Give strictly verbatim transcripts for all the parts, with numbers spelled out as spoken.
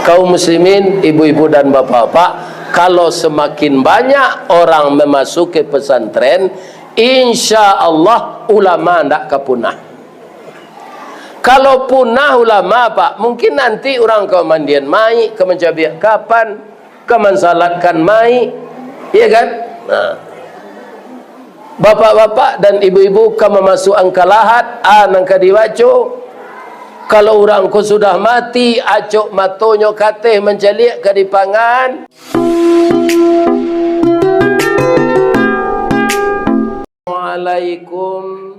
Kaum muslimin, ibu-ibu dan bapak-bapak, kalau semakin banyak orang memasuki pesantren, insya Allah ulama ndak ka punah. Kalau punah ulama, Pak, mungkin nanti urang ka mandian mayik, ka mancabiak kapan, ka mansalatkan mayik, iya kan? Nah. Bapak-bapak dan ibu-ibu ka mamasuakan ka lahat, a nan ka dibaco. Kalau urang ko sudah mati, acok matonyo ka ateh mancaliak ka dipangan. Assalamualaikum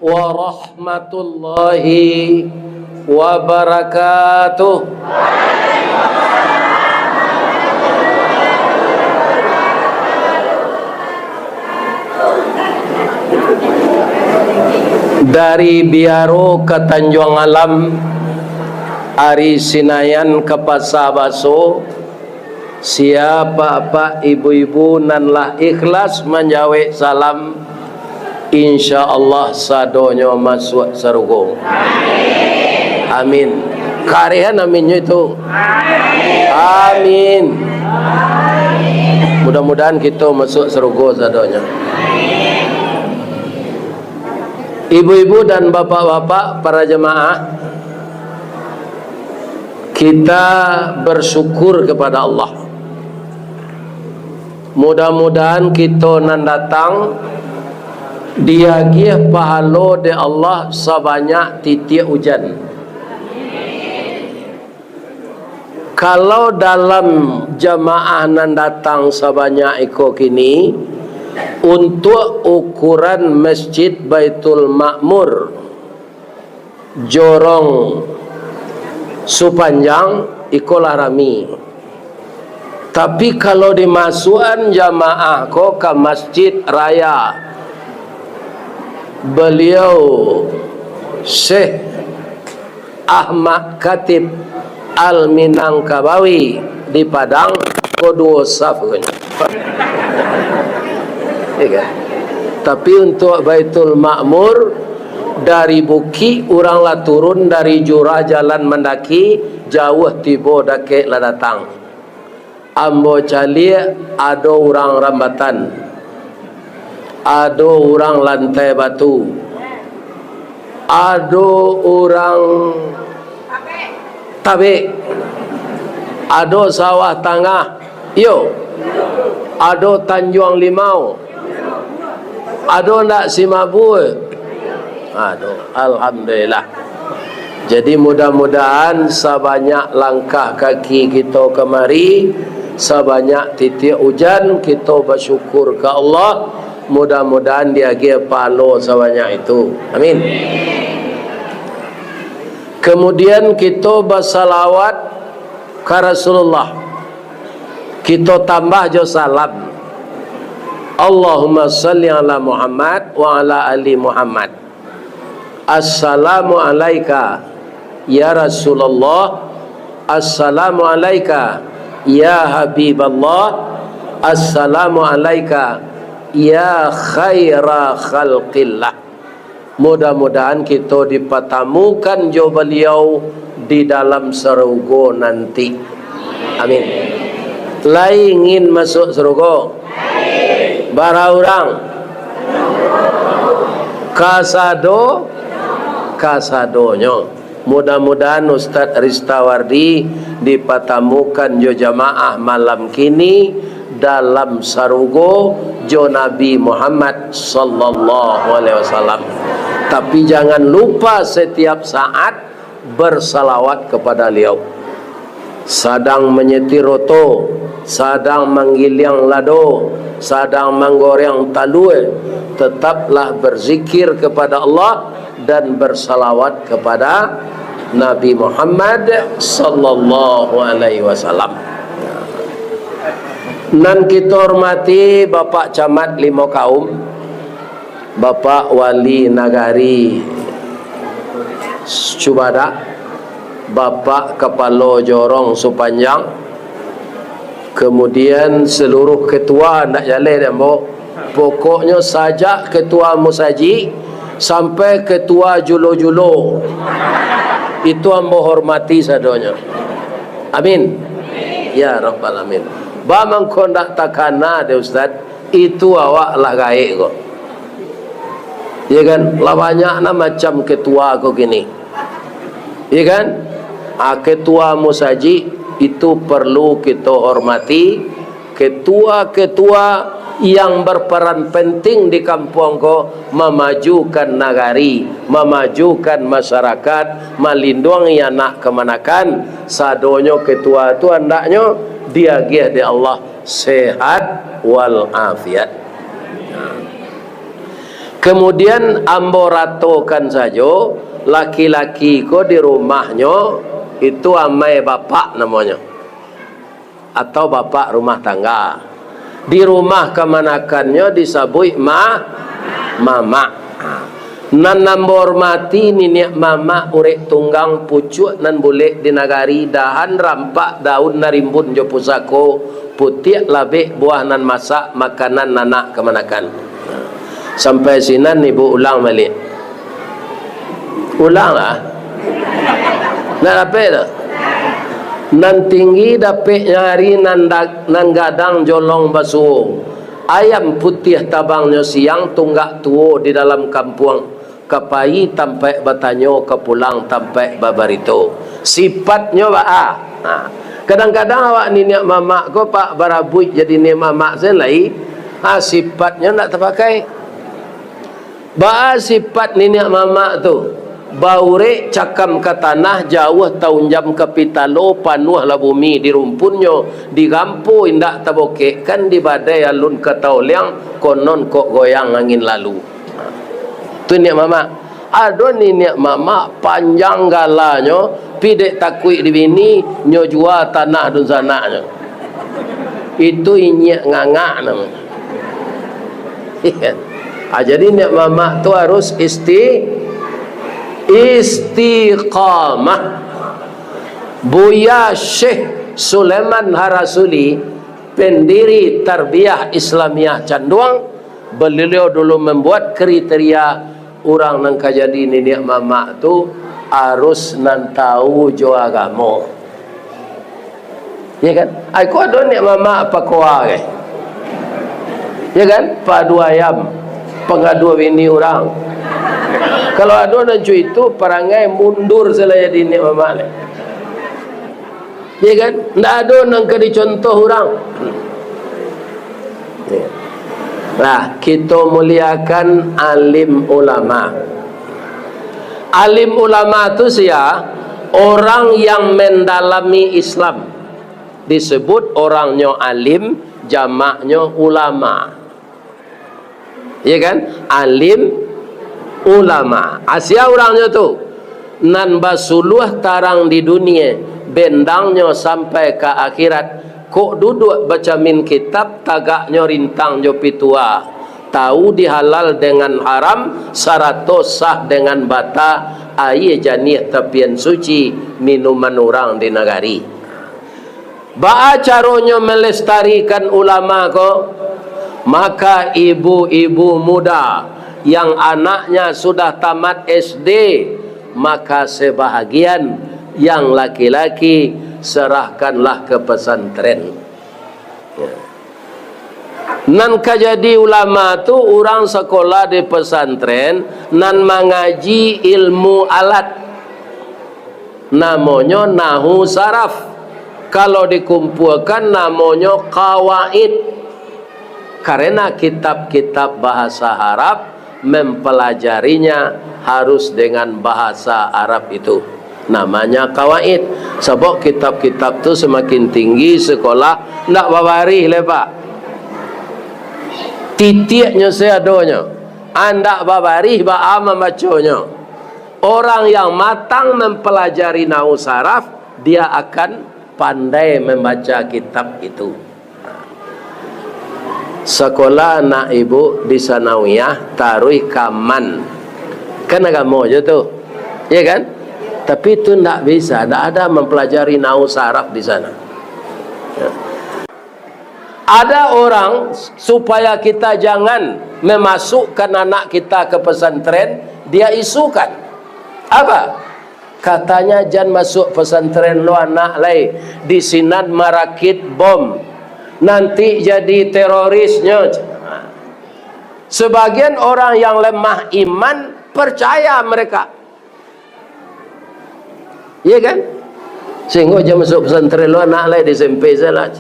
warahmatullahi wabarakatuh. Dari Biaro ka Tanjuang Alam, ari Sinayan ka Pasa Baso, sia apak-apak, ibu-ibu nan lah ikhlas manjawek salam, insya Allah sadonyo masuak sarugo. Amin. Karihan aminnyo itu. Amin. Mudah-mudahan kito masuak sarugo sadonyo. Ibu-ibu dan bapak-bapak, para jamaah, kita bersyukur kepada Allah. Mudah-mudahan kito nan datang diagiah pahalo dek Allah sabanyak titiak ujan. Kalau dalam jamaah nan datang sabanyak iko kini, untuak ukuran Masjid Baitul Makmur, Jorong Supanjang, iko lah rami. Tapi, kalau dimasuakan jamaah ko ka Masjid Raya, baliau Syekh Ahmad Khatib Al-Minangkabawi di Padang, ko duo saf ko nyo. Iya kan? Tapi untuak Baitul Makmur, dari bukik urang lah turun, dari jurah jalan mandaki, jauah tibo dakek lah datang. Ambo caliak, ado urang Rambatan, ado urang Lantai Batu, ado urang Tabek, ado Sawah Tangah, iyo, ado Tanjuang Limau, ado ndak Simabue? Ado, alhamdulillah. Jadi, mudah-mudahan sabanyak langkah kaki kito kamari, sabanyak titiak ujan, kito basyukur ka Allah, mudah-mudahan diagiah pahalo sabanyak itu. Amin. Kemudian, kito basalawat ka Rasulullah. Kito tambah jo salam. Allahumma shalli ala Muhammad wa ala ali Muhammad. Assalamu alaika, ya Rasulullah. Assalamu alaika, ya Habiballah. Assalamu alaika, ya khaira khalqillah. Mudah-mudahan kito dipatamukan jo Baliau di dalam sarugo nanti. Amin. Lai ingin masuak sarugo? Bara urang? Kasado, kasadonyo. Mudah-mudahan Ustaz Ristawardi dipatamukan jo jamaah malam kini dalam sarugo jo Nabi Muhammad sallallahu alaihi wasallam. Tapi, jangan lupa setiap saat bersalawat kepada Beliau. Sadang manyetir oto, sadang manggiliang lado, sadang manggoreng talua, tetaplah berzikir kepada Allah dan bersalawat kepada Nabi Muhammad sallallahu alaihi wasallam. Nan kito hormati Bapak Camat Limo Kaum, Bapak Wali Nagari Cubadak, Bapak Kapalo Jorong Supanjang, kemudian seluruh ketua, ndak jaleh dek ambo. Pokoknyo sajak ketua musajik sampai ketua julo-julo, itu ambo hormati sadonyo. Amin. Ya Rabbal Alamin. Ba mangko ndak takana deh, Ustaz? Itu awak lah gaek ko. Ya kan? Lah banyak nah macam ketua ko kini. Ya kan? Ah, ketua musajik itu perlu kita hormati. Ketua-ketua yang berperan penting di kampuang ko mamajukan nagari, mamajukan masyarakat, malinduangi anak kamanakan, sadonyo ketua tu andaknyo diagiah dek Allah sehat wal afiat. Kemudian ambo ratokan sajo, laki-laki ko di rumahnyo itu amai bapak namonyo, atau bapak rumah tangga. Di rumah kamanakannyo disabuik ma-, mamak. Nan ambo hormati niniak mamak urek tunggang pucuak nan bulek di nagari, dahan rampak daun nan rimbun jo pusako, putiak labek buah nan masak, makanan anak kamanakan. Sampai sinan ibu ulang baliak. Ulanglah. Nak dapek tu. Nan tinggi dapek nyari nan da-, nan gadang jolong basuo. Ayam putiah tabangnyo siang, tunggak tuo di dalam kampuang. Ka pai tampaik batanyo, ka pulang tampaik babarito. Sipatnyo baa? Ha. Kadang-kadang awak niniak mamak ko, Pak, barabuik jadi niniak mamak sen lai. Ha, sipatnyo ndak tapakai. Baa sipat niniak mamak tu? Baurek cakam ka tanah, jauah taunjam ka pitalo, panuahlah bumi di rumpunnyo, di rampo indak tabokek, kan di badai alun ka taoliang, konon kok goyang angin lalu. Tu niniak mamak. Ado niniak mamak panjang galanyo, pi dek takuik di bini, nyo jua tanah dunsanaknyo. Itu inyiak ngangak namonyo. Iya. Ah, jadi niniak mamak tu harus isti-, istiqamah. Buya Syekh Sulaiman Harasuli, pendiri Tarbiyah Islamiyah Canduang, baliau dulu mambuat kriteria urang nan ka jadi niniak mamak tu harus nan tahu jo agamo. Ya kan? Ai, ko ado niniak mamak pakoa ke? Ya kan? Padu ayam, pangadu bini urang. Kalau ado nan cuitu, parangai mundur salah jadi niniak mamak le. Ya kan? Ndak ado nan ka dicontoh urang. Ya. Lah, kito muliakan alim ulama. Alim ulama tu sia? Orang yang mendalami Islam. Disebut orangnyo alim, jamaknyo ulama. Ya kan? Alim, ulama. Asia urangnyo tu, nan basuluah tarang di dunie, bendangnyo sampai ka akhirat. Kok duduak bacamin kitab, tagaknyo rintang jo pitua. Tahu di halal dengan haram, sarato sah dengan bata, aia janiah tapian suci, minuman urang di nagari. Baa caronyo melestarikan ulama ko? Maka ibu-ibu muda yang anaknya sudah tamat S D, maka sebahagian yang laki-laki serahkanlah ke pesantren. Ya. Nan ka jadi ulama tu urang sakolah di pesantren, nan mangaji ilmu alat. Namonyo nahu saraf. Kalau dikumpuakan, namonyo kawaid. Karena kitab-kitab bahasa Arab mempelajarinya harus dengan bahasa Arab itu. Namanya kawaid. Sabab kitab-kitab tu semakin tinggi sekolah, ndak babarih le, Pak. Titiaknyo seadonyo. Andak babarih baa mambaconyo. Orang yang matang mempelajari nahu saraf, dia akan pandai membaca kitab itu. Sakolah anak ibu di sanawiyah, taruih ka man. Kan agamo je tu. Ya kan? Tapi tu ndak bisa, ndak ada mempelajari nahu saraf di sana. Ya. Ada orang, supaya kita jangan memasukkan anak kita ke pesantren, dia isukan. Apa? Katanya, "Jan masuak pesantren lo anak lai, di sinan marakit bom. Nanti jadi terorisnyo." Sebagian orang yang lemah iman percaya mereka. Iya kan? Sehingga jan masuak pesantren lo anak lai, di S M P sajolah.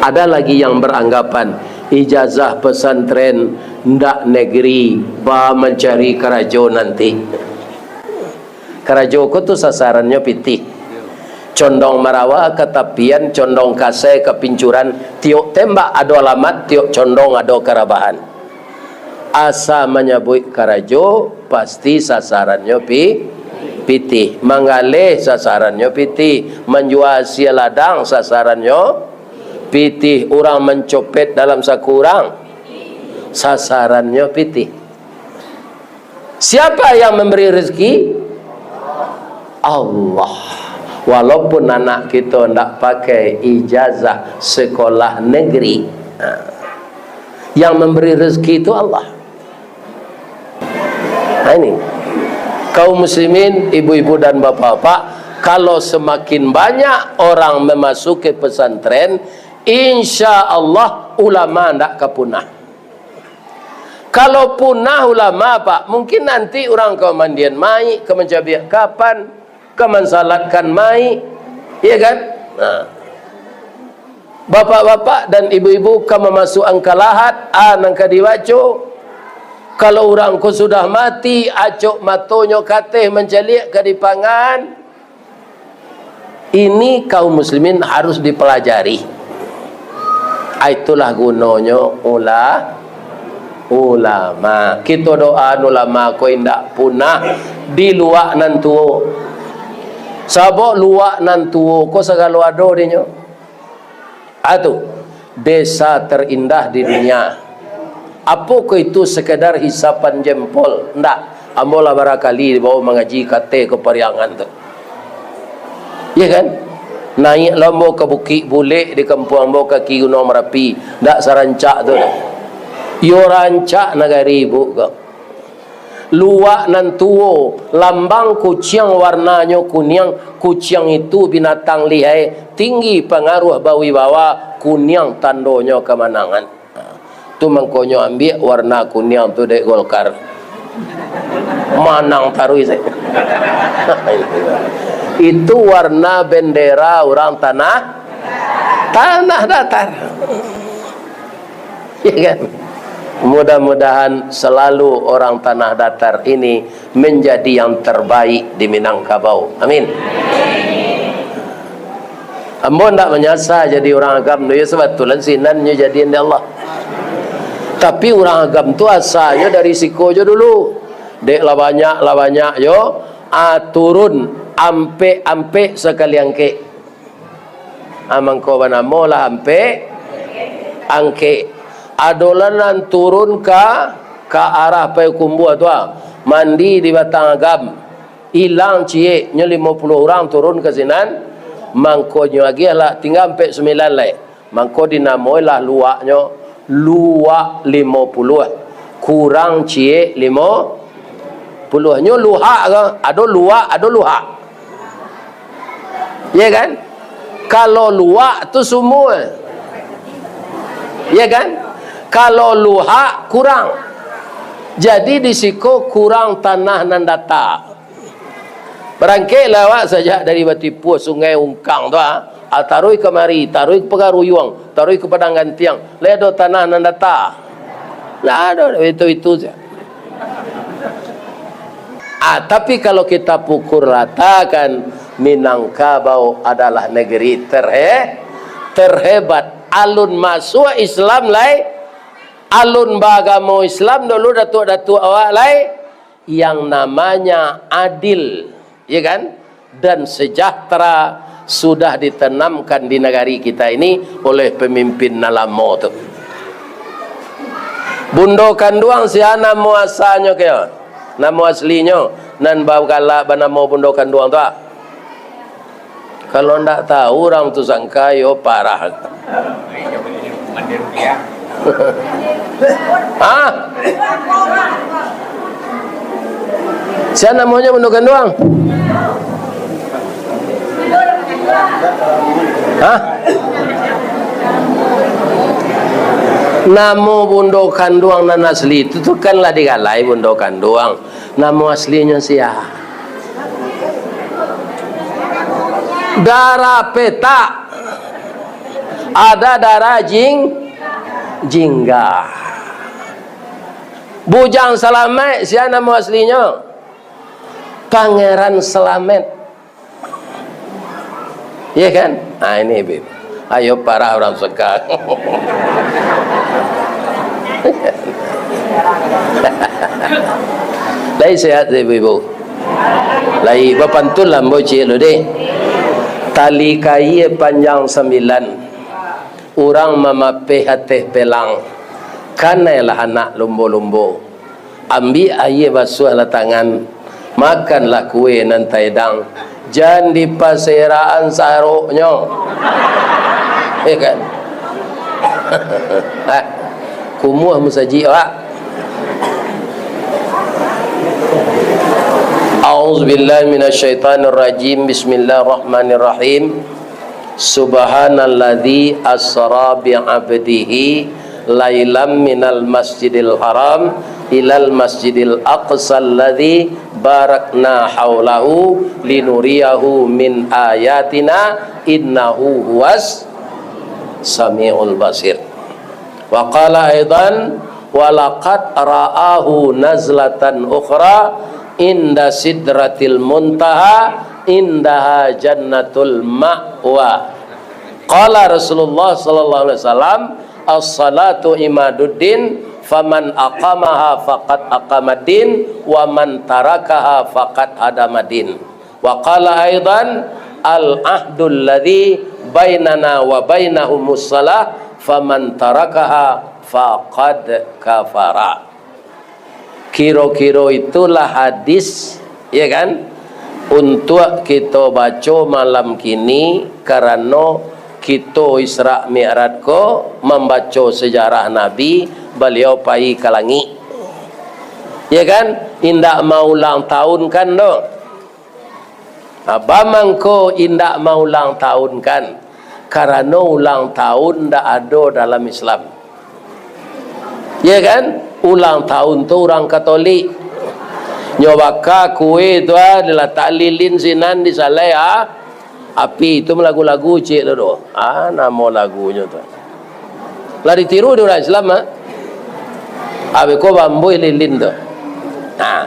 Ada lagi yang beranggapan ijazah pesantren ndak negeri, ba mancari karajo nanti. Karajo ko tu sasarannyo pitih. Condong marawa ka tapian, condong kasai ka pincuran, tiok tembak ado alamat, tiok condong ado karabahan. Asa manyabuik karajo, pasti sasarannyo pi-, pitih. Manggaleh, sasarannyo pitih. Manjua asie ladang, sasarannyo pitih. Urang mancopet dalam saku urang, sasarannyo pitih. Siapa yang memberi rezeki? Allah. Walaupun anak kito ndak pakai ijazah sekolah negeri, ha, yang memberi rezeki itu Allah. Nah, ini. Kaum muslimin, ibu-ibu dan bapak-bapak, kalau semakin banyak orang memasuki pesantren, insya Allah ulama ndak ka punah. Kalau punah ulama, Pak, mungkin nanti urang ka mandian mayik, ka mancabiak kapan, ka mansalatkan mayik, iya kan? Nah. Bapak-bapak dan ibu-ibu ka mamasuakan ka lahat, a nan ka dibaco. Kalau urang ko sudah mati, acok matonyo ka ateh mancaliak ka dipangan. Ini kaum muslimin harus dipelajari. Ah, itulah gunonyo ula-, ulama. Kito doa ulama ko indak punah di luak nan tuo. Sabab luak nan tuo ko sagalo ado dinyo. Atu, desa terindah di dunia. Apokoh itu sekedar hisapan jempol? Ndak. Ambo lah barakali dibawa mangaji ka ateh ka Pariangan tu. Iya kan? Naik lo ambo ka Bukik Bulek di kampuang ambo kaki Gunuang Marapi. Ndak sarancak tu doh. Iyo rancak nagari ibu ko. Luak nan tuo, lambang kuciang warnanyo kuniang, kuciang itu binatang lihai, tinggi pangaruah bawibawa, kuniang tandonyo kamanangan. Tu mangkonyo ambiak warna kuniang tu dek Golkar. Manang taruih sajo. Itu warna bendera urang tanah, tanah datar. Ya kan? Mudah-mudahan selalu orang Tanah Datar ini menjadi yang terbaik di Minangkabau. Amin. Ambo ndak manyasa jadi urang Agam tu, ya, sabatulan sinan nyo jadian dek Allah. Tapi urang Agam tu asalnyo dari siko jo dulu. Dek lah banyak, lah banyak jo, ah, turun ampek-ampek sakali angkek. Ah, mangko banamo lah ampek, angkek. Adolah nan turun ka, ka arah Payakumbuah tu, ah. Mandi di Batang Agam. Ilang ciek, nyo limo puluah urang turun ka sinan. Mangko nyo agiah lah, tingga ampek sambilan lai. Mangko dinamoilah luaknyo Luak Limo Puluah. Kurang ciek limo puluah. Nyo luhak ka? Ado luak, ado luhak. Ya kan? Kalau luak tu sumua. Ya kan? Kalau luhak kurang. Jadi di siko kurang tanah nan data. Barangkeklah awak sajak dari batipuah Sungai Ungkang tu, ah. Ah, taruih kamari, taruih ka Pagaruyuang, taruih ka Padang Gantiang. Lai ado tanah nan data? Ndak ado, itu-itu saja. Ah, tapi kalau kita pukul ratakan, Minangkabau adalah negeri terhe-, terhebat. Alun masuak Islam lai, alun baagamo Islam dulu datuak-datuak awak lai, yang namanya adil, ya kan, dan sejahtera sudah ditanamkan di nagari kita ini oleh pemimpin nan lamo tu. Bundo Kanduang sia namo asanyo kio? Namo aslinyo nan bagala banamo Bundo Kanduang tu, ah? Kalau ndak tahu urang tu sangka, yo parah. Hah? Sia namonyo Bundo Kanduang? Hah? Namo Bundo Kanduang nan asli itu tu kan lah digalai Bundo Kanduang. Namo aslinyo sia? Darah petak. Ada darah jing-, jingga. Bujang Salamaik, sia namo aslinyo? Pangeran Salamet. Iya kan? Ah, ini, Bib. Ayo parah urang Sekak. Lai sehat, ibu-ibu? Lai, bapantun lah ambo ciek lu deh. Tali kaia panjang sambilan, urang mamapeh ateh pelang, kanailah anak lumbo-lumbo. Ambiak aia basuahlah tangan, makanlah kue nan taedang, jan dipaserakan saroknyo. Ya kan? Ah, kumuah musajik awak. A'udzubillahi minasyaitonirrajim. Bismillahirrahmanirrahim. Subhanalladzi asra bi 'abdihi lailam minal masjidil haram ilal masjidil aqsa alladzi barakna haulahu linuriyahu min ayatina innahu huwas samiul basir. Wa qala aidan, "Wa laqad ra'ahu nazlatan ukhra inda sidratil muntaha, indaha jannatul ma'wa." Qala Rasulullah sallallahu alaihi wasallam, "As-salatu imaduddin, faman aqamaha faqad aqamaddin, wa man tarakaha faqad hadamaddin." Wa qala aidan, "Al-ahdul ladzi bainana wa bainahumus shalah, faman tarakaha faqad kafara." Kiro-kiro itulah hadis, ya kan, untuak kito baco malam kini, karano kito Isra Mi'raj ko mambaco sejarah Nabi, baliau pai ka langik. Ya kan? Indak maulang tahun kan doh. Nah, baa mangko indak maulang tahun kan? Karano ulang tahun ndak ado dalam Islam. Ya kan? Ulang tahun tu urang Katolik. Nyo baka kue tu, ah, dilatak lilin sinan, disalai, ah, api tu malagu-lagu ciek tu doh. Ah, namo lagunyo tu. Lah ditiru di urang Islam, ah. Abih ko bambuih lilin tu. Nah,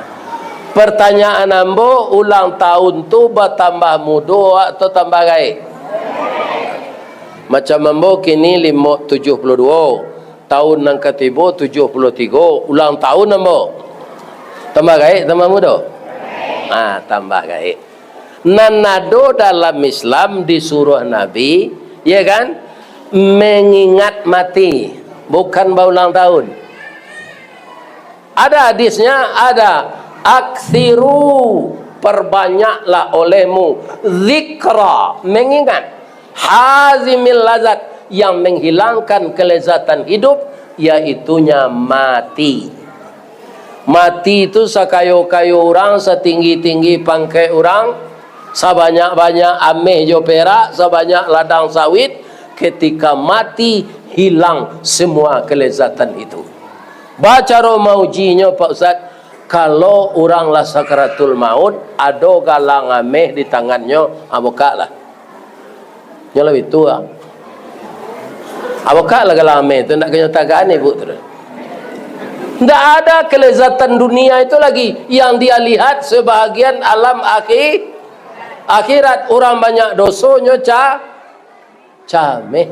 pertanyaan ambo, ulang tahun tu batambah mudo atau tambah gaek? Macam ambo kini limo, tujuh puluh duo, tahun nan katibo tujuh puluh tigo, ulang tahun ambo. Tambah gaek, tambah mudo? Ah, tambah gaek. Nan ado dalam Islam disuruah Nabi, ya kan, mengingat mati, bukan baulang tahun. Ada hadisnya, ada, "Aksiru, perbanyaklah olehmu, zikra, mengingat, hazimil lazat, yang menghilangkan kelezatan hidup, yaitunya mati." Mati tu sakayo-kayo urang, satinggi-tinggi pangkek urang, sabanyak-banyak ameh jo perak, sabanyak ladang sawit, ketika mati, hilang semua kelezatan itu. Bacaro maujinyo, Pak Ustaz, kalau urang lah sakaratul maut, ado galang ameh di tangannyo, ah, bukaklah. Nyo lah itu, ah. Abokak lah galang ameh tu, ndak kanyo tagaan ibu tu. Ndak ada kelezatan dunia itu lagi yang dia lihat sebahagian alam akhi-, akhirat. Urang banyak dosonyo ca-, cameh.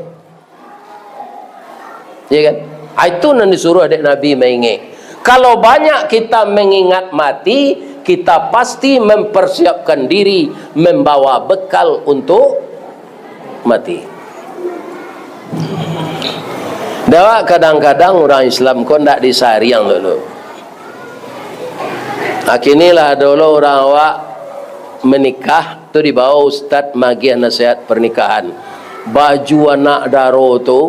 Ya kan? Ah, itu nan disuruh dek Nabi maingek. Kalau banyak kita mengingat mati, kita pasti mempersiapkan diri, membawa bekal untuk mati. Dawak kadang-kadang urang Islam ko ndak disariang dulu. Akinilah dulu urang awak menikah tu dibawa ustaz magiah nasihat pernikahan. Baju anak daro tu,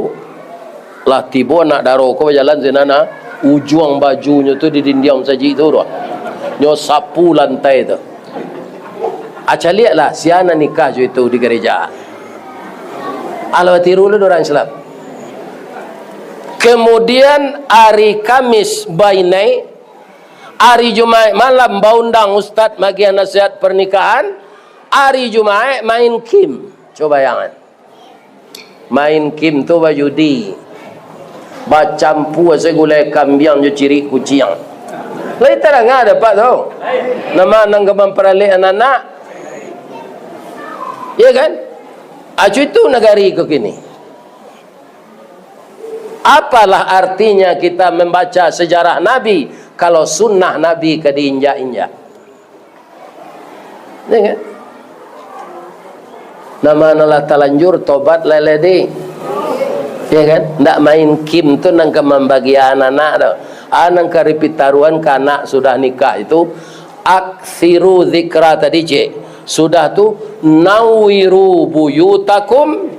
lah tibo anak daro ko bajalan sinan, ah, ujuang bajunyo tu di dindiang masajik tu doh. Nyo sapu lantai tu. Ah, caliaklah, sia nan nikah jo itu di gereja. Alah batiru lu urang Islam. Kemudian, ari Kamis bainai, ari Jumaik malam baundang ustaz magiah nasihat pernikahan, ari Jumaik main kim. Cubo bayangan. Main kim tu bajudi. Bacampua sagulai kambiang jo cirik kuciang. Lai tadanga dek apak tu? Nama nan ka mamparalek anak-anak? Ya kan? Acu itu nagari ko kini. Apalah artinya kita membaca sejarah Nabi kalau sunnah Nabi ka diinjak-injak? Ya kan? Nama nan lah talanjur, tobat lai-lai di. Ya kan? Ndak main kim tu nan ka mambagian anak tu. Ah, nan ka dipitaruan ka anak sudah nikah itu, aksiru zikra tadi, cek. Sudah tu, nawiru buyutakum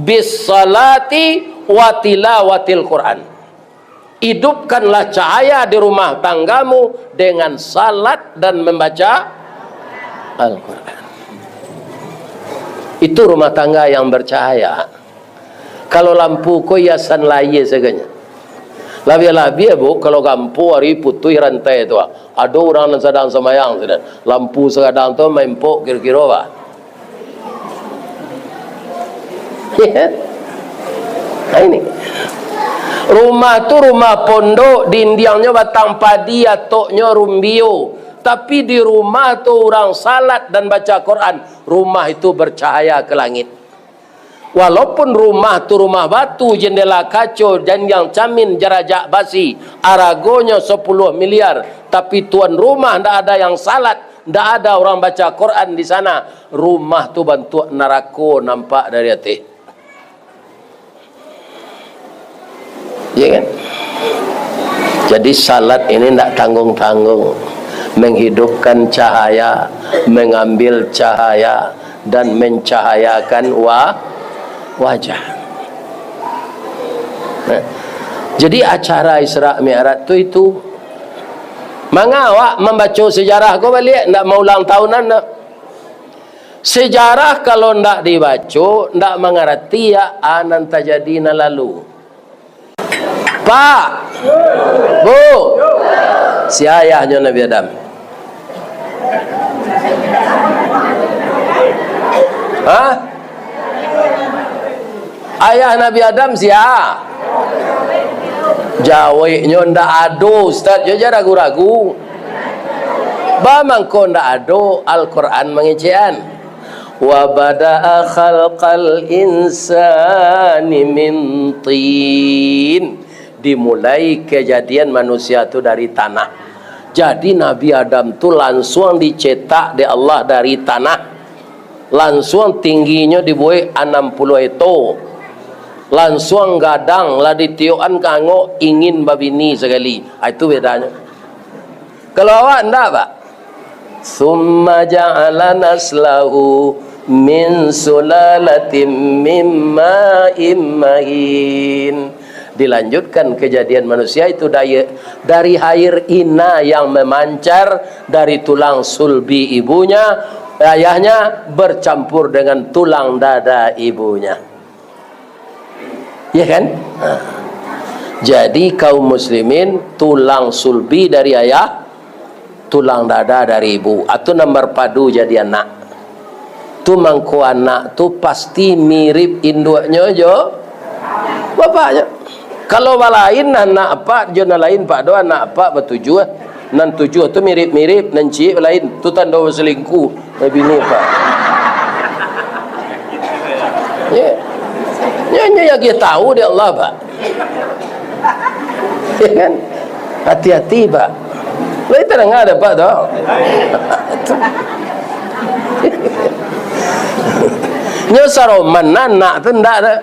bis salati wa tilawatil Quran. Hidupkanlah cahaya di rumah tanggamu dengan salat dan membaca Al-Quran. Itu rumah tangga yang bercahaya. Kalau lampu ko hiasan layie saganyo. Labiah-labiah, Bu, kalau kampuang ari putuih rantai tu, ah. Ado urang nan sadang sambayang, sudah. Lampu sagadang tu maimpok kiro-kiro, bah. Ya kan? Nah, ini. Rumah tu rumah pondok, dindiangnyo batang padi, atoknyo rumbio. Tapi di rumah tu urang salat dan baca Quran, rumah itu bercahaya ke langit. Walaupun rumah tu rumah batu, jendela kaco, janjang camin, jarajak basi, aragonyo sapuluah miliar, tapi tuan rumah ndak ada yang salat, ndak ada urang baca Quran di sana, rumah tu bantuak narako nampak dari ateh. Ya kan? Jadi, salat ini ndak tanggung-tanggung, menghidupkan cahaya, mengambil cahaya, dan mencahayakan wa-, wajah. Nah, jadi, acara Isra Mi'raj tu itu, manga awak mambaco sejarah ko baliak, ndak maulang tahunan, ndak. Sejarah kalau ndak dibaco, ndak mangarati, ya, a nan tajadi nan lalu. Pak! Bu! Sia ayahnyo Nabi Adam? Hah? Ayah Nabi Adam sia? Jaweknyo ndak ado, Ustaz. Yo, jan ragu-ragu. Ba mangko ndak ado, Al-Quran mangecekan. "Wa bada'a khalqal insani min tin." Dimulai kejadian manusia tu dari tanah. Jadi, Nabi Adam tu lansuang dicetak dek Allah dari tanah. Lansuang tingginyo dibuek anam puluah eto. Lansuang gadang, lah ditiok-an ka angok, ingin babini sakali. Ah, itu bedanyo. Kalau awak ndak, Pak? "Tsumma ja'ala naslahu min sulalatin min ma'im mahin." Dilanjutkan kejadian manusia itu dari, dari air ina yang memancar dari tulang sulbi ibunya, ayahnya, bercampur dengan tulang dada ibunya. Ya kan? Ha. Jadi, kaum muslimin, tulang sulbi dari ayah, tulang dada dari ibu. Atu nan barpadu jadi anak. Tu mangko anak tu pasti mirip induaknyo jo bapaknyo. Kalau balain anak apak jo nan lain, Pak, do anak apak batujuah. Nan tujuah tu mirip-mirip, nan ciek lain. Tu tando basalingkuh, babini, Pak. Ya. Nyo, nyo yang dia tahu dek Allah, Pak. Ya kan? Hati-hati, Pak. Lai tadanga dek apak tu. Nyo saroman anak tu ndak ado.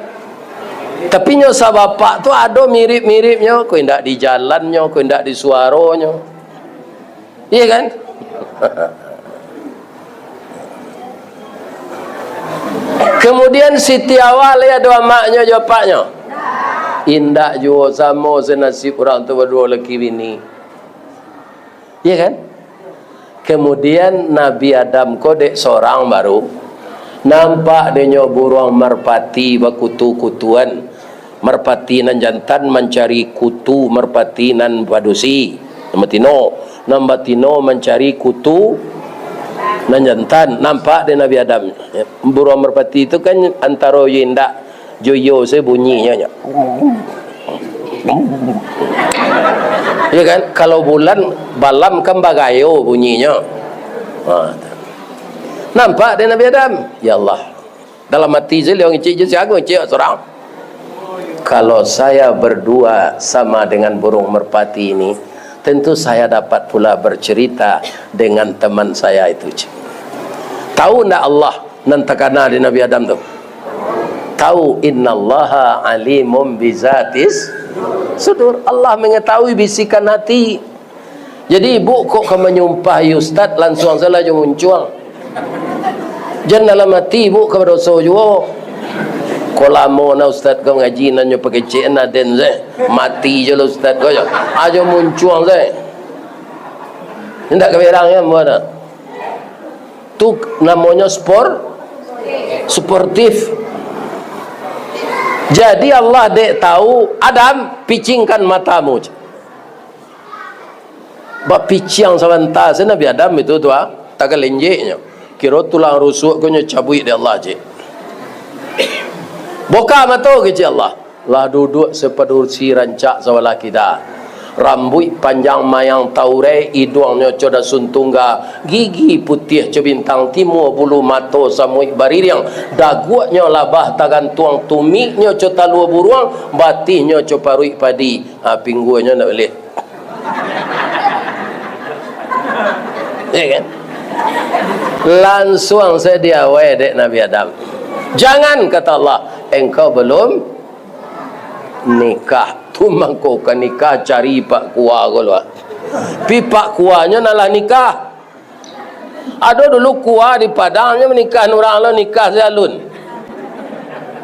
Tapi nyo sabapak tu ado mirip-miripnyo, ko indak di jalannyo, ko indak di suaronyo. Iya kan? Kemudian Siti Hawa lai ado amaknyo jo apaknyo? Indak juo, samo senasib urang tu baduo laki bini. Iya kan? Kemudian Nabi Adam ko dek sorang baru, nampak dek nyo buruang marpati bakutu-kutuan. Marpati nan jantan mancari kutu marpati nan badusi, nan batino. Nan batino mancari kutu nan jantan. Nampak dek Nabi Adam. Buruang marpati tu kan antaro iyo indak jo iyo se bunyinyo, nyo. Ya kan? Kalau bulan, balam kan bagayo bunyinyo. Ha, tu. Nampak dek Nabi Adam. Ya Allah. Dalam ati se, liau ngecek je, sia ngecek surang. Kalau saya berdua sama dengan burung merpati ini, tentu saya dapat pula bercerita dengan teman saya itu. Tahu ndak Allah nan takana di Nabi Adam tu? Tahu, innallaha alimum bizatis sudur. Allah mengetahui bisikan hati. Jadi, ibuk kok ka manyumpahi ustad, lansuang sajo muncuang. Jan dalam ati ibuk ka badoso juo. Ko lamo na ustad ko ngaji, nan nyo pakecek na den se. Mati jo lah ustad ko jo. Ajo muncuang se. Indak ka berang ya, ambo na. Tu namonyo spor-, sportif. Jadi Allah dek tahu, "Adam, picingkan matamu." Bapiciang sabanta se Nabi Adam itu tu, ah, tagalenjeknyo. Kiro tulang rusuk ko nyo cabuik dek Allah, cik. "Buka mato," kecek Allah. Lah duduak sapadusi rancak sabalah kida. Rambuik panjang mayang taurai, iduangnyo co dasun tungga, gigi putiah co bintang timua, bulu mato samuik baririang, daguaknyo labah tagantuang, tumiknyo co talua buruang, batihnyo co paruik padi. Ha, pingguanyo ndak boleh. Ya kan? Lansuang sajo diawai dek Nabi Adam. "Jangan," kata Allah, "engkau belum nikah." Tu mangko ka nikah, cari pak kua ko lo. Pi pak kuanyo nan lah nikah. Ado dulu kua di Padang, nyo manikah urang lo, nikah si alun.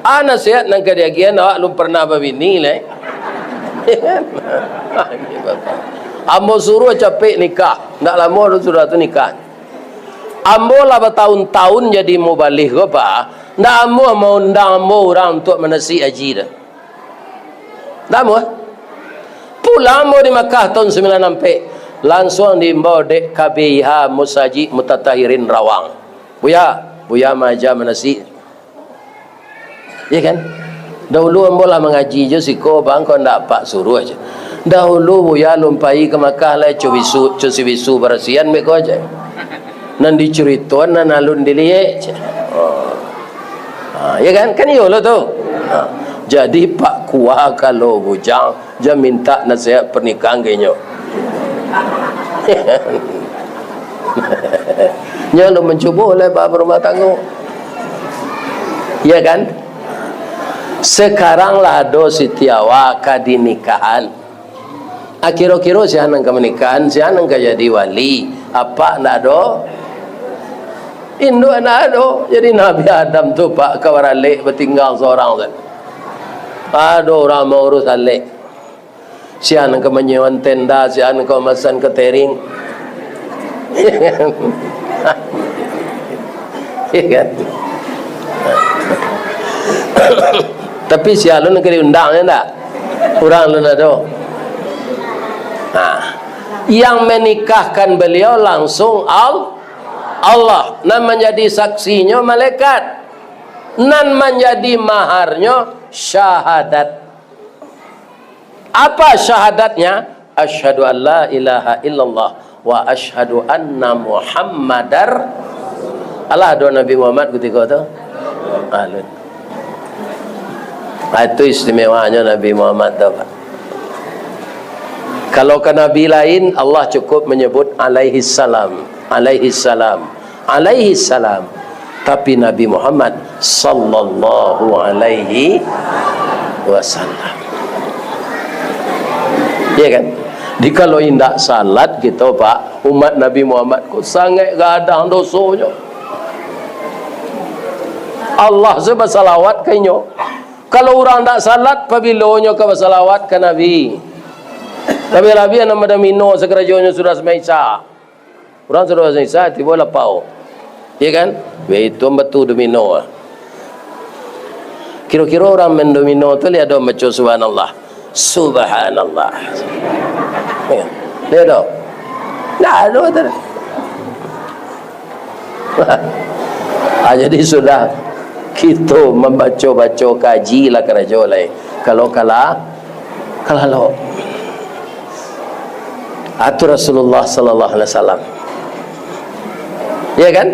Ah, nasihat nan ka diagiahan, awak alun pernah babini lai. Ambo suruah capek nikah. Ndak lamo tu sudah tu nikah. Ambo lah batahun-tahun jadi mubalig ko, Pak. Ndak amuah maundang ambo urang untuak manasik haji tu. Ndak amuah. Pulang ambo di Makkah tahun sambilan ampek, lansuang diimbau dek K B I H Musajik Mutatahirin Rawang. "Buya, Buya maaja manasik." Iya kan? Dahulu ambo lah mangaji jo siko, bang, kok ndak apak suruah jo. Dahulu Buya alun pai ka Makkah lai, co bisu, co si bisu barasian beko aja. Nan dicuritoan, nan alun diliek. Oh. Ha, ya kan? Kan iyo lo tu. Ha. Jadi, Pak Kua, kalau bujang, jan mintak nasihat pernikahan ka inyo. Nyo lo mancubo lai ba-, barumah tanggo. Ya kan? Sekarang lah ado Siti Hawa ka dinikahan. Ah, kiro-kiro sia nan ka manikahan, sia nan ka jadi wali, apak ndak ado, induak ndak ado. Jadi Nabi Adam tu, Pak, ka baralek batinggang sorang tu. Ado urang maurus alek. Sia nan ka manyewaan tenda, sia nan ka mamasan katering. Ya kan? Tapi sia alun ka diundang, ya ndak? Urang alun ado. Nah, yang menikahkan beliau langsung Al-, Allah. Nan manjadi saksinyo malaikat. Nan manjadi maharnyo syahadat. Apa syahadatnya? "Asyhadu an la ilaha illallah wa asyhadu anna Muhammadar." Alah ado Nabi Muhammad kutiko tu? Alun. Ah, itu istimewanyo Nabi Muhammad tu, Pak. Kalau ka nabi lain, Allah cukup manyabut alaihi salam, alaihi salam, alaihi salam. Tapi Nabi Muhammad sallallahu alaihi wasallam. Ya kan? Di kalau indak salat kito, Pak, umat Nabi Muhammad ko sangaik gadang dosonyo. Allah se basalawat ka inyo. Kalau urang ndak salat, pabilo nyo ka basalawat ka Nabi? Labiah-labiah nan bada mino sakarajonyo sudah sumbayang Isya. Urang sudah baso Isya, tibo lapau. Iya kan? Baitu batu domino. Kiro-kiro urang main domino tu lai ado baco subhanallah. Subhanallah. Lai ado? Ndak ado tu. Ah, jadi sudah kito mambaco-baco kaji lah karajo lai. Kalau kalah, kalalok. Atu Rasulullah sallallahu alaihi wasallam. Ya kan?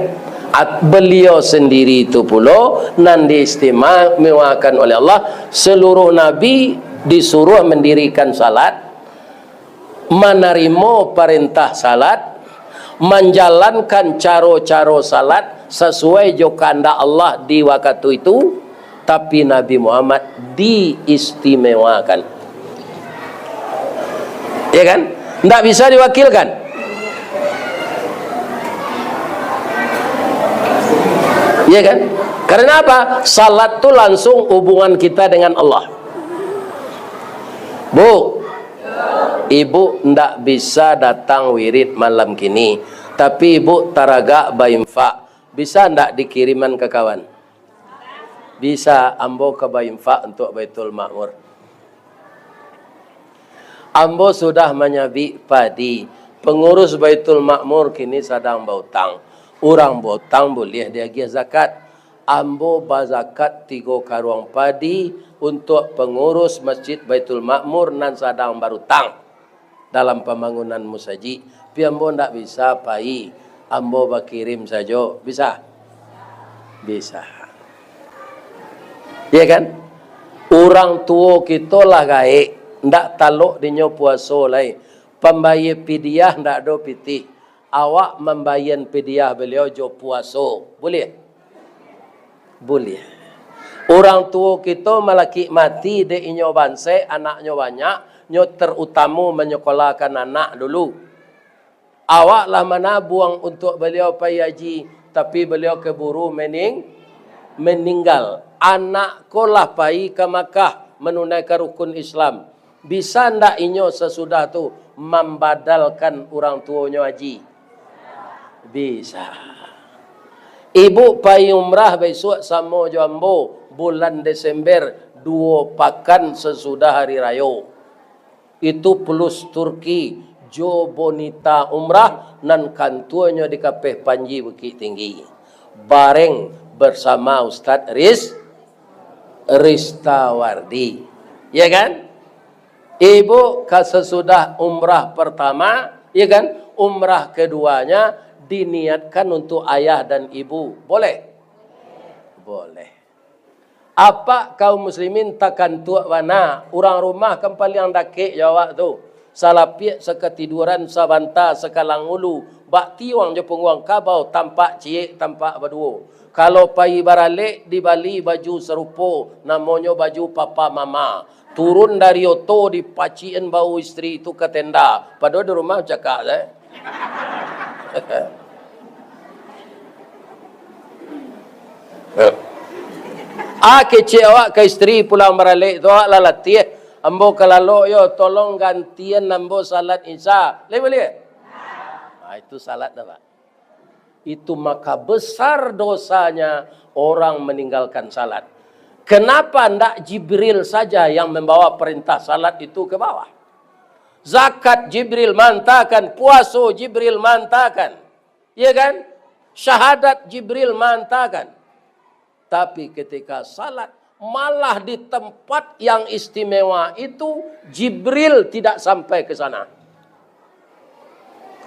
At-, beliau sendiri itu pulo nan diistimewakan oleh Allah. Seluruh nabi disuruh mendirikan salat, manarimo parentah salat, manjalankan caro-caro salat sasuai jo kahandak Allah di wakatu itu, tapi Nabi Muhammad diistimewakan. Ya kan? Ndak bisa diwakilkan. Ya kan? Karena apa? Salat tu langsung hubungan kita dengan Allah. Bu, ibu ndak bisa datang wirid malam kini, tapi ibu taragak bainfak. Bisa ndak dikiriman ka kawan? Bisa, ambo ka bainfak untuak Baitul Makmur. Ambo sudah manyabik padi. Pangurus Baitul Makmur kini sadang bautang. Urang bautang buliah diagiah zakat. Ambo bazakat tigo karuang padi untuak pangurus Masjid Baitul Makmur nan sadang barutang dalam pambangunan musajik. Tapi ambo ndak bisa pai, ambo bakirim sajo. Bisa? Bisa. Ya kan? Urang tuo kito lah gaek, ndak talok dinyo puaso lai. Pambayia pidiah ndak ado pitih. Awak mambayian pidiah baliau jo puaso. Buliah? Buliah. Urang tuo kito malakik mati dek inyo bansek, anaknyo banyak, nyo tarutamo manyakolahkan anak dulu. Awak lah manabuang untuak baliau pai haji, tapi baliau kaburu maning-, maninggal. Anak ko lah pai ka Makkah manunaikan rukun Islam. Bisa ndak inyo sasudah tu mambadalkan urang tuonyo haji? Bisa. Ibu pai umrah bisuak samo jo ambo, bulan Desember, duo pakan sasudah hari rayo. Itu plus Turki, jo bonita umrah nan kantuanyo di Kapeh Panji Bukittinggi. Bareng bersama Ustaz Riz-, Ristawardi. Ya kan? Ibu ka sasudah umrah pertama, ya kan? Umrah keduanya diniatkan untuk ayah dan ibu. Boleh? Boleh. Apak kaum muslimin takantuak bana, urang rumah kan paliang dakek jo awak tu. Salapiak sakatiduran, sabanta sakalang ulu, bak tiuang jo pungguang kabau, tampak ciek, tampak baduo. Kalau pai baralek, dibali baju sarupo, namonyo baju papa mama. Turun dari oto, dipacikan bao isteri tu ka tenda. Padahal di rumah cakak se. Ah, kecek awak ka isteri pulang baralek tu, awak lah latiah. Ambo ka lalok yo, tolong gantian ambo salat Isya. Lai buliah? Ah, itu salat dah, Pak. Itu maka besar dosanya orang meninggalkan salat. Kenapa ndak Jibril saja yang membawa perintah salat itu ke bawah? Zakat Jibril mantakan, puaso Jibril mantakan. Ya kan? Syahadat Jibril mantakan. Tapi ketika salat, malah di tempat yang istimewa itu, Jibril tidak sampai ke sana.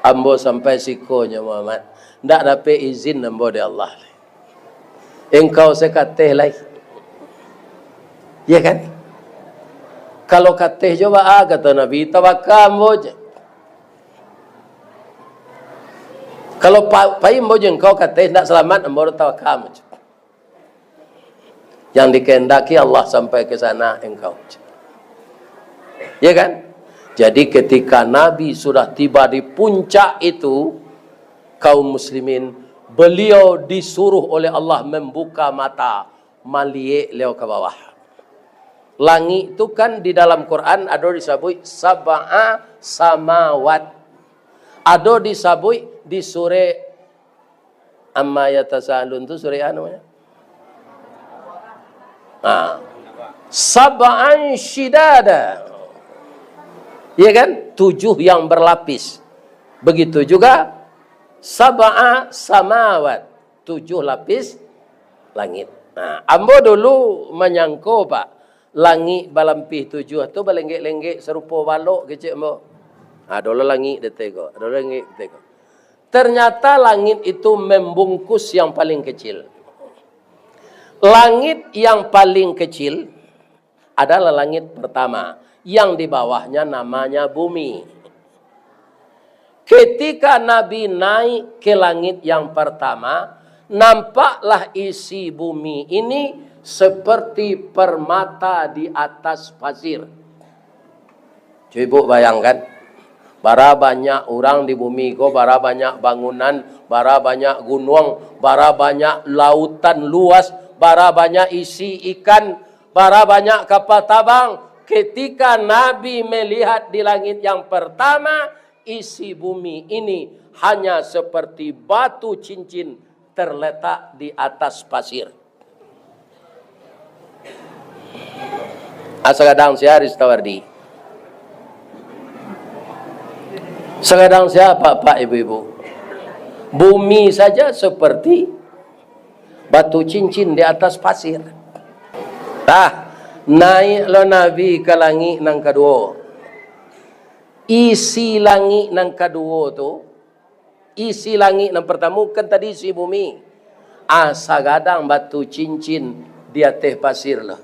Ambo sampai siko nyo, Muhammad. Ndak dapek izin ambo dari Allah. Engkau se ka ateh lai. Ya kan? Kalau ka ateh jo baa, kato Nabi, tabaka ambo je. Kalau pa-, pai ambo jo engkau ka ateh, ndak salamat, ambo tabaka ambo je. Yang dikehendaki Allah sampai ke sana engkau. Ya kan? Jadi ketika Nabi sudah tiba di puncak itu, kaum muslimin, beliau disuruh oleh Allah membuka mata, maliek liau ka bawah. Langik tu kan di dalam Quran ado disabuik sab'a samawat. Ado disabuik di surek Amma Yatasaalun tu, surek anu namanya? Ha. Sab'an syidada. Ya kan? Tujuh yang berlapis. Begitu juga sab'a samawat, tujuh lapis langit. Nah, ambo dulu manyangko, Pak, langik balampih tujuah tu balenggek-lenggek sarupo balok kecek ambo. Ado lah langik di ateh ko, ado lah langik di ateh ko. Ternyata langit itu membungkus yang paling kecil. Langit yang paling kecil adalah langit pertama, yang di bawahnya namanya bumi. Ketika Nabi naik ke langit yang pertama, nampaklah isi bumi ini seperti permata di atas pasir. Cubo bayangkan, bara banyak urang di bumi ko, bara banyak bangunan, bara banyak gunuang, bara banyak lautan luas, bara banyak isi ikan, bara banyak kapal tabang. Ketika Nabi melihat di langit yang pertama, isi bumi ini hanya seperti batu cincin terletak di atas pasir. Ah, sagadang sia, Ristawardi? Sagadang sia, Pak-pak, Ibu-ibu? Bumi saja seperti batu cincin di atas pasir. Nah, naik lo Nabi ka langik nan kaduo. Isi langik nan kaduo tu, isi langik nan partamo kan tadi isi bumi. Ah, sagadang batu cincin di ateh pasir lah.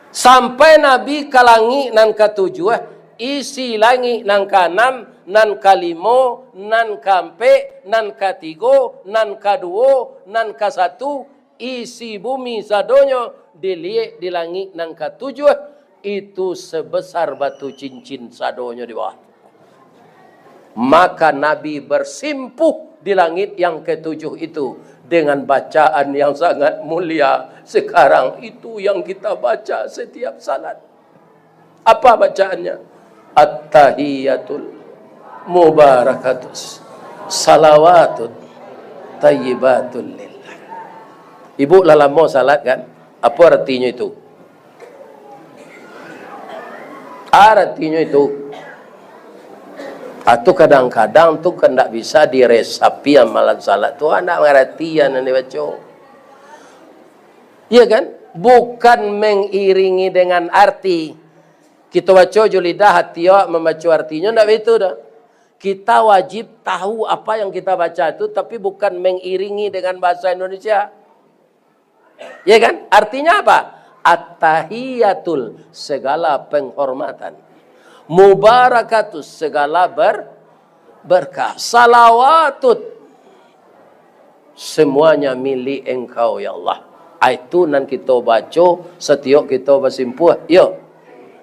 Sampai Nabi ka langik nan katujuah, isi langik nan kaanam, nan kalimo, nan kaampek, nan katigo, nan kaduo, nan kasatu, isi bumi sadonyo diliek di langik nan katujuah, itu sebesar batu cincin sadonyo di bawah. Maka Nabi bersimpuh di langit yang ketujuh itu dengan bacaan yang sangat mulia. Sekarang itu yang kita baca setiap salat. Apa bacaannya? At-tahiyatul mubarakatus salawatut tayyibatul lillah. Ibu lah lamo salat kan? Apa artinyo itu? Artinyo itu, atu kadang-kadang tu kan ndak bisa diresapi amalan salat tu, ndak mangarati nan dibaco. Iya kan? Bukan mengiringi dengan arti. Kito baco jo lidah, hati awak mambaco artinyo, ndak baitu doh. Kita wajib tahu apa yang kita baca tu, tapi bukan mengiringi dengan bahasa Indonesia. Ya kan? Artinya apa? At-tahiyatul, segala penghormatan. Mubarakatus, segala ber-, berkah. Salawatut, semuanya milik Engkau, ya Allah. Ah, itu nan kito baco satiok kito basimpuah. Yo.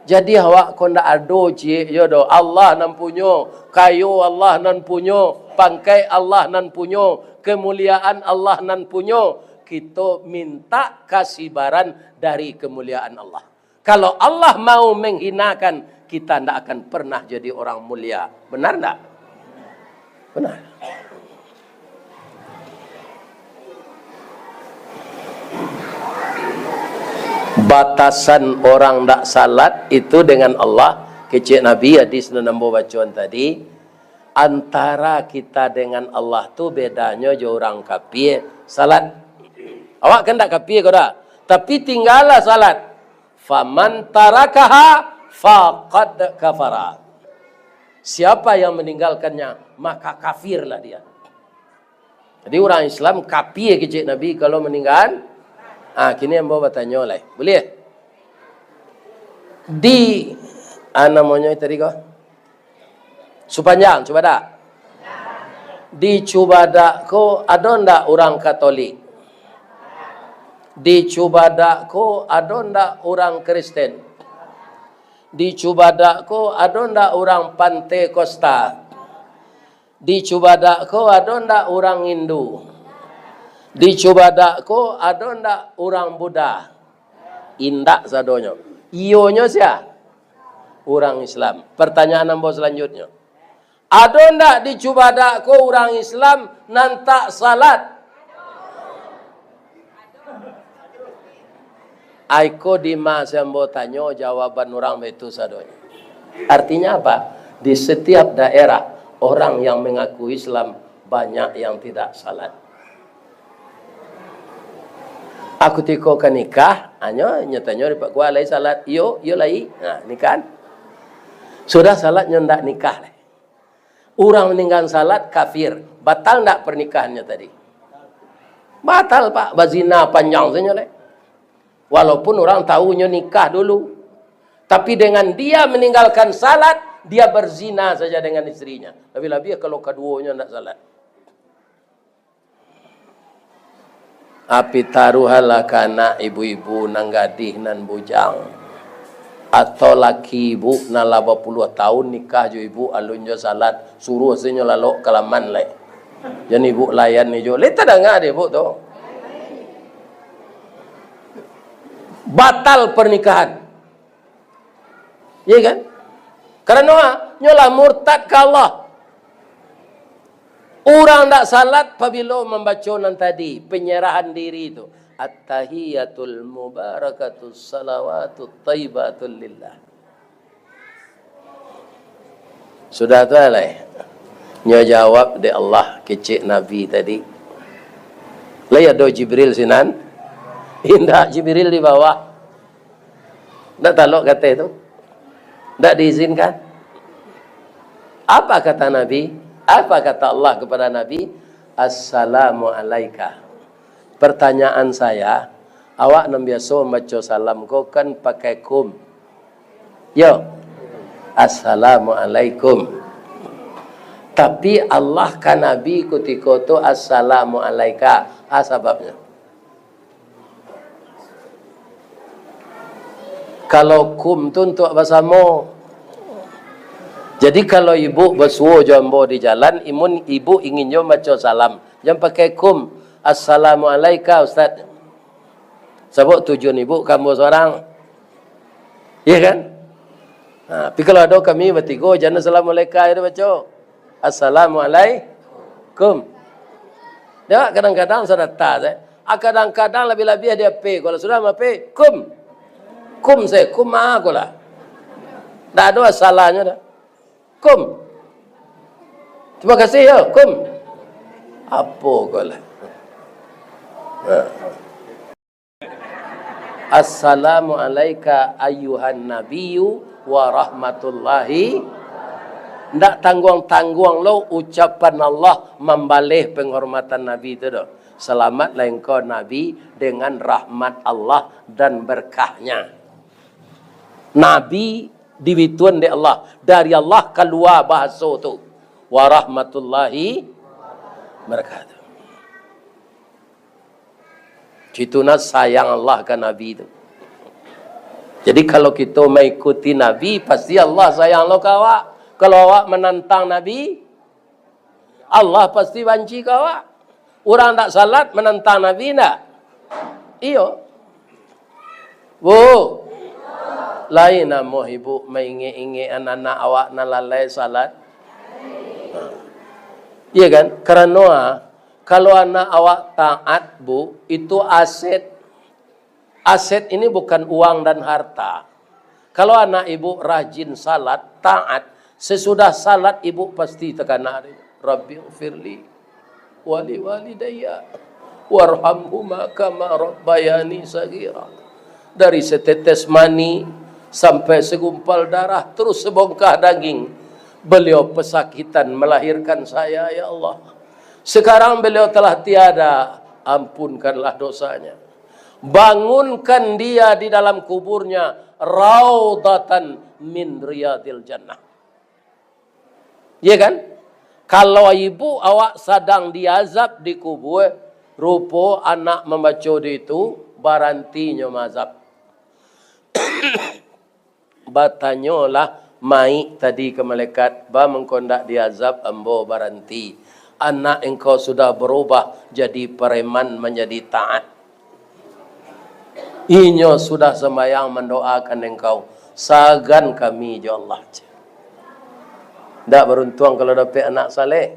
Jadi awak ko ndak ado ciek yo doh. Allah nan punyo, kayo Allah nan punyo, pangkaik Allah nan punyo, kemuliaan Allah nan punyo. Kito minta kasibaran dari kemuliaan Allah. Kalau Allah mau menghinakan, kita ndak akan pernah jadi orang mulia. Benar ndak? Benar. Batasan orang ndak salat itu dengan Allah, kecek Nabi, hadis nan ambo bacoan tadi, antara kita dengan Allah tu bedanyo jo urang kapie salat. Awak kan ndak kapie ko dak? Tapi tinggalah salat. Faman tarakaha faqad kafara. Siapa yang meninggalkannya, maka kafirlah dia. Jadi urang Islam kapie kecek Nabi kalau meninggal. Ah, kini ambo batanyo lai. Boleh? Di, ah, namonyo tadi ko? Supanjang, Cubadak. Di Cubadak ko ado ndak urang Katolik? Di Cubadak ko ado ndak urang Kristen? Di Cubadak ko ado ndak urang Pantekosta? Di Cubadak ko ado ndak urang Hindu? Di Cubadak ko ado ndak urang Buddha? Indak sadonyo. Iyonyo sia? Urang Islam. Pertanyaan ambo selanjutnyo. Ado ndak di Cubadak ko urang Islam nan tak salat? Aiko dima si ambo tanyo, jawaban urang baitu sadonyo. Artinya apa? Di setiap daerah, orang yang mengaku Islam banyak yang tidak salat. Aku tiko ka nikah, hanyo nyo tanyo di Pak Kua, "Lai salat?" "Iyo, iyo lai." Nah, nikah. Sudah salat nyo ndak nikah lai. Urang maninggakan salat kafir. Batal ndak pernikahannya tadi? Batal, Pak. Bazina panjang sajo lai. Walaupun urang tahu nyo nikah dulu. Tapi dengan dia meninggalkan salat, dia berzina saja dengan istrinya. Labiah-labiah kalau kaduonyo ndak salat. Api taruahlah ka anak ibu-ibu nan gadih, nan bujang, atau laki ibu nan lah bapuluah tahun nikah jo ibu, alun jo salat, suruah se nyo lalok ka laman lai. Jan ibu layan ni jo. Lai tadanga dek ibu tu. Batal pernikahan. Iya kan? Karano nyo lah murtad ka Allah. Urang ndak salat pabilo mambaco nan tadi, penyerahan diri tu. At-tahiyatul mubarakatus salawatut thayyibatul lillah. Sudah tu lai. Nyo jawab dek Allah kecek Nabi tadi. Lai ado Jibril sinan? Indak, Jibril di bawah. Ndak talok ka ateh tu. Ndak diizinkan. Apa kata Nabi? Apa kata Allah kepada Nabi? "Assalamu alaika." Pertanyaan saya, awak nan biaso mambaco salam ko kan pakai kum? Yo. "Assalamualaikum." Tapi Allah ka Nabi kutiko tu, "Assalamu alaika." A sababnyo? Kalau kum tu untuak basamo. Jadi, kalau ibu basuo jo ambo di jalan, imun ibu ingin jo mambaco salam, jan pakai kum, "Assalamualaika, Ustaz." Sabab tujuan ibu ka ambo surang. Iya kan? Ha, tapi kalau ado kami batigo, jan "Assalamualaika" je dibaco. "Assalamualaikum." Dek, kadang-kadang sadata se. Ah, kadang-kadang labiah-labiah di H P. Kalau sudah ma-H P, "Kum." Kum se, kum ma ko lah. Ndak ado salahnyo doh. "Kum. Terima kasih yo, kum." Apo ko lah. Ha. "Assalamu alaika ayyuhan nabiyyu wa rahmatullahi." Ndak tangguang-tangguang lo ucapan Allah mambaleh penghormatan Nabi tu doh. Salamatlah engkau Nabi dengan rahmat Allah dan berkahnya. Nabi dibituan dek Allah, dari Allah kalua bahaso tu. "Wa rahmatullahi wabarakatuh." Itu nah sayang Allah ka Nabi tu. Jadi, kalau kito maikuti Nabi, pasti Allah sayang lo ka awak. Kalau awak manantang Nabi, Allah pasti banci ka awak. Urang ndak salat manantang Nabi ndak? Iyo. Bu, lai namuah ibu maingek-ingek anak-anak awak nan lalai salat? Iya kan? Karano, ah, kalau anak awak taat, Bu, itu aset. Aset ini bukan uang dan harta. Kalau anak ibu rajin salat, taat, sesudah salat ibu pasti takana, "Rabbighfirli wali walidayya warhamhuma kama rabbayani saghira." Dari setetes mani sampai segumpal darah, terus sebongkah daging, beliau pesakitan melahirkan saya, ya Allah. Sekarang beliau telah tiada, ampunkanlah dosanya. Bangunkan dia di dalam kuburnya, raudatan min riyadil jannah. Iya kan? Kalau ibu awak sadang diazab di kubur, rupo anak mambaco di itu, barantinyo maazab. Batanyolah maik tadi ka malaikat, "Ba mangko ndak diazab ambo baranti? Anak engkau sudah berubah jadi preman manjadi taat. Inyo sudah sambayang mandoakan engkau. Sagan kami jo Allah." Ndak baruntuang kalau dapek anak saleh.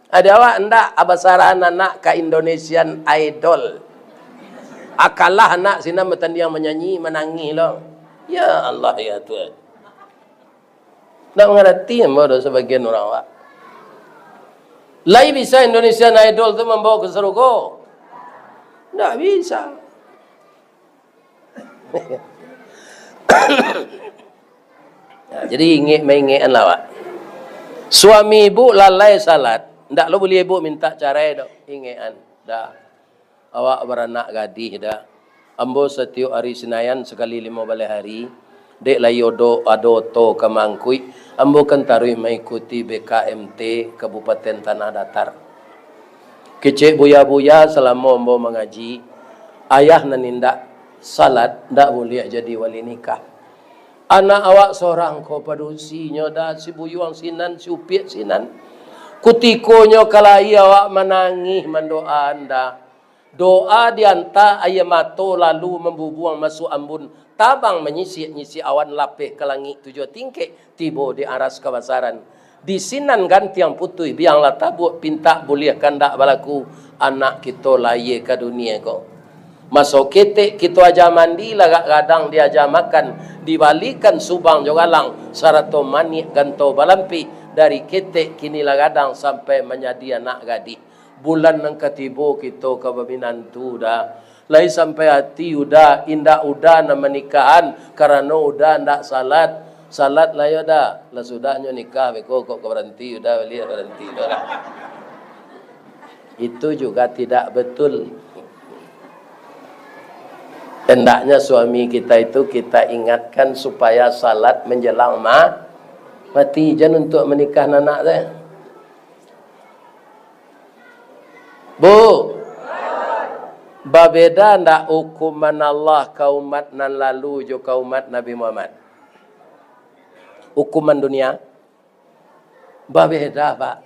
Ado awak ndak, abasarahan anak ka Indonesian Idol. Akalah anak sinan batandiang manyanyi, manangih lo. Ya Allah, ya Tuhan. Ndak mangarati ambo doh sabagian urang awak. Lai bisa Indonesian Idol tu mambawa ka sarugo? Ndak bisa. Nah, jadi ingek maingekan lah, Pak. Suami ibu lalai salat, ndak lo buliah ibu minta carai doh. Ingekan, dah. Awak baranak gadih dah. Ambo satiok ari Sinayan sakali limo baleh ari, dek lai odo ado oto ka maangkuik, ambo kan taruih maikuti B K M T Kabupaten Tanah Datar. Kecek buya-buya salamo ambo mangaji, ayah nan indak salat ndak buliah jadi wali nikah. Anak awak sorang ko padusinyo dah, si buyuang sinan, si upiak sinan. Kutikonyo ka lahia awak manangih mandoa dah. Doa dianta aia mato lalu mambubuang masuak ambun, tabang manyisiak-nyisiak awan lapeh ka langik tujuah tingkek, tibo di aras kabasaran. Di sinan gantiang putuih biang lah tabuak pintak buliah kandak balaku, anak kito lahia ka dunia ko. Maso ketek kito aja mandi, lagak gadang diaja makan, dibalikan subang jo galang, sarato maniak ganto balampih, dari ketek kini lah gadang sampai manjadi anak gadih. Bulan nan ka tibo kito ka baminantu dah. Lai sampai ati Uda, indak Uda nan manikahan, karano Uda ndak salat. Salat lah yo dah. Lah sudahnyo nikah beko kok ka baranti Uda baliak baranti tu lah. Itu juga tidak betul. Hendaknya suami kita itu kita ingatkan supaya salat menjelang ma-, mati, jan untuk menikah nanak tu. Bu, babeda ndak hukuman Allah ka umat nan lalu jo ka umat Nabi Muhammad? Hukuman dunia babeda, Pak.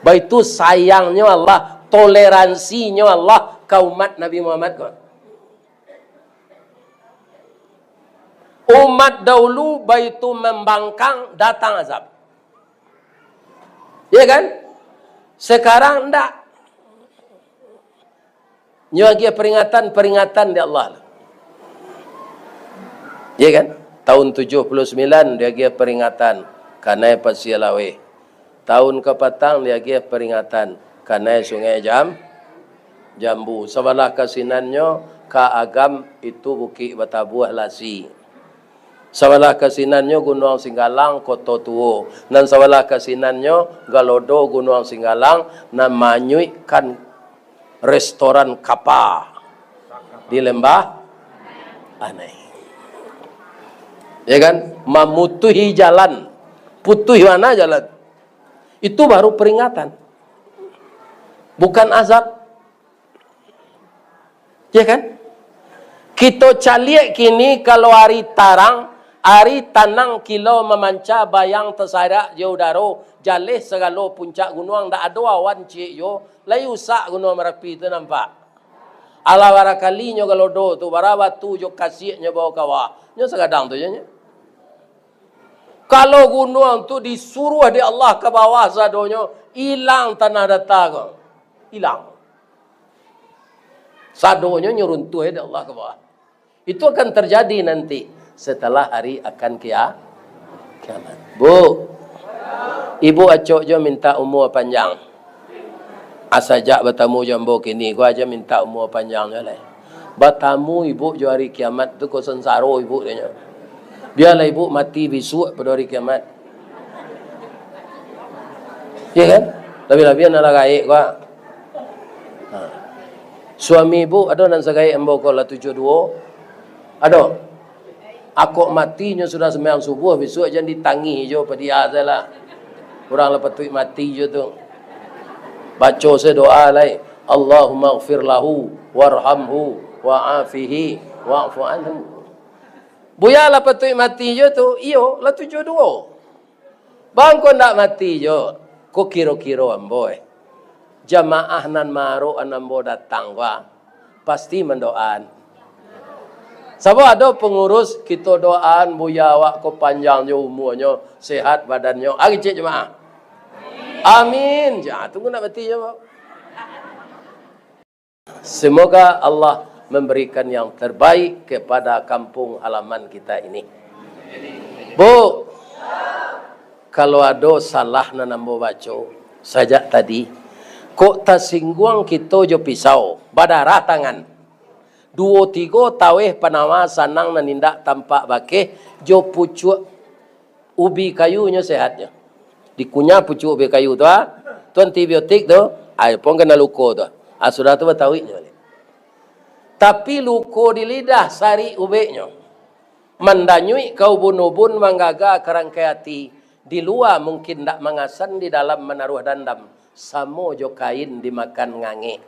Baitu sayangnyo Allah, toleransinyo Allah ka umat Nabi Muhammad ko. Umat dahulu baitu mambangkang, datang azab. Ya kan? Sekarang ndak. Nyo agiah peringatan, peringatan di Allah. Ya kan? Tahun tujuh puluh sembilan diagiah peringatan, kanai Pasia Laweh. Tahun kapatang diagiah peringatan, kanai Sungai Jam-, Jambu. Sabalah ka sinannyo ka Agam itu Bukik Batabuah Lasi. Sabalah ka sinannyo Gunuang Singgalang, Koto Tuo. Nan sabalah ka sinannyo Galodo, Gunuang Singgalang, nan manyuikkan restoran Kapa di Lembah Anai. Ya kan? Mamutuhi jalan. Putuih mana jalan? Itu baru peringatan. Bukan azab. Ya kan? Kito caliak kini, kalau ari tarang, ari tanang, kilau mamanca, bayang tasarak jo udaro, jaleh sagalo puncak gunuang, ndak ado awan ciek juo, lai usak Gunuang Marapi tu nampak. Alah barakalinyo Galodo tu, bara batu jo kasiaknyo bao ka bawah. Nyo sagadang tu je nyo. Kalau gunuang tu disuruah dek Allah ka bawah sadonyo, ilang tanah data ko. Ilang. Sadonyo nyo runtuah dek Allah ka bawah. Itu akan terjadi nanti setelah hari akan kia-, kiamat. Bu, ibu acok jo minta umua panjang. Asa jak batamu jo ambo kini, ko aja minta umua panjang jo lai. Batamu ibu jo hari kiamat tu, ko sansaro ibu, katonyo. Bialah ibu mati bisuak pado hari kiamat. Ya kan? Labiah-labiah nan lah gaek ko. Ha. Suami ibu ado nan sagaek ambo ko lah tujuah duo? Ado? Akok mati nyo sudah sumbayang subuah, bisuak jan ditangih jo padiah sajolah. Urang lah patuik mati jo tu. Baco se doa lai, "Allahummaghfir lahu warhamhu wa'afihi wa'fu anhu." Buya lah patuik mati jo tu, iyo, lah tujuah duo. Bangko ndak mati jo, ko kiro-kiro ambo, eh. Jamaah nan marok an ambo datang ko, ah, pasti mandoaan. Sabab ado pangurus, kito doaan Buya awak ko panjang jo umuanyo, sehat badannyo. Ari cek jamaah. Amin. Ja, tunggu nak mati je, Pak. Semoga Allah memberikan yang terbaik kepada kampung halaman kita ini. Bu, kalau ado salah nan ambo baco sajak tadi, kok tasingguang kito jo pisau, badarah tangan. Duo tigo taweh panawa sanang nan indak tampak bakeh, jo pucuak ubi kayunyo sehatnyo. Dikunyah pucuak ubi kayu tu, ah. Tu antibiotik tu, ai pun kena luko tu. Ah, sudah tu batauiknyo baliak. Tapi luko di lidah sarik ubeknyo. Mandanyuik ka ubun-ubun, manggaga ka rangkai ati. Di lua mungkin ndak mangasan, di dalam manaruah dandam. Samo jo kain dimakan ngangek.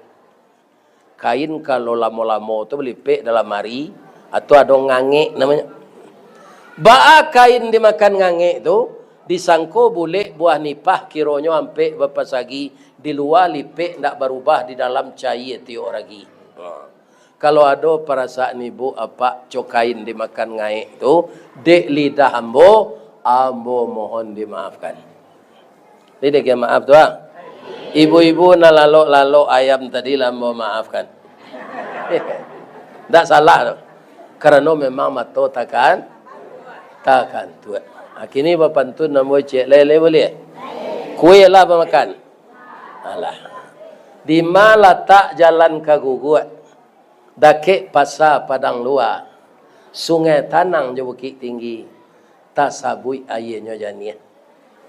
Kain kalau lamo-lamo tu balipek dalam ari, atau ado ngangek namonyo. Baa kain dimakan ngangek tu, disangko bulek buah nipah, kironyo ampek bapasagi, di lua lipek ndak barubah, di dalam cayie tiok ragi. Ha. Kalau ado parasaan ibu apak co kain dimakan ngaek tu, dek lidah ambo, ambo mohon dimaafkan. Jadi, dia maaf tu, ah. Ibu-ibu nan lalok-lalok ayam tadi lah ambo maafkan. Ndak salah tu. Karano memang mato takan, takan tuak. Ah, kini bapantun ambo ciek lai, lai buliah? Kue lah bamakan. Alah. Dima latak jalan ka Guguak? Dakek pasa Padang Lua, Sungai Tanang jo Bukik Tinggi, tasabuik aienyo janiah.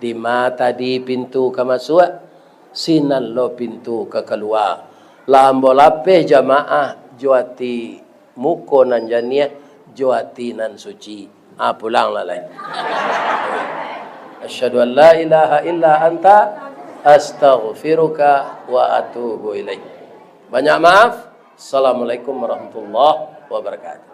Dima tadi pintu ka masuak, sinan lo pintu ka kalua. Lah ambo lapeh jamaah jo ati muko nan janiah, jo ati nan suci. Ah, pulanglah lai. Asyhadu an la ilaha illa anta, astaghfiruka wa atubu ilaik. Banyak maaf. Assalamualaikum warahmatullahi wabarakatuh.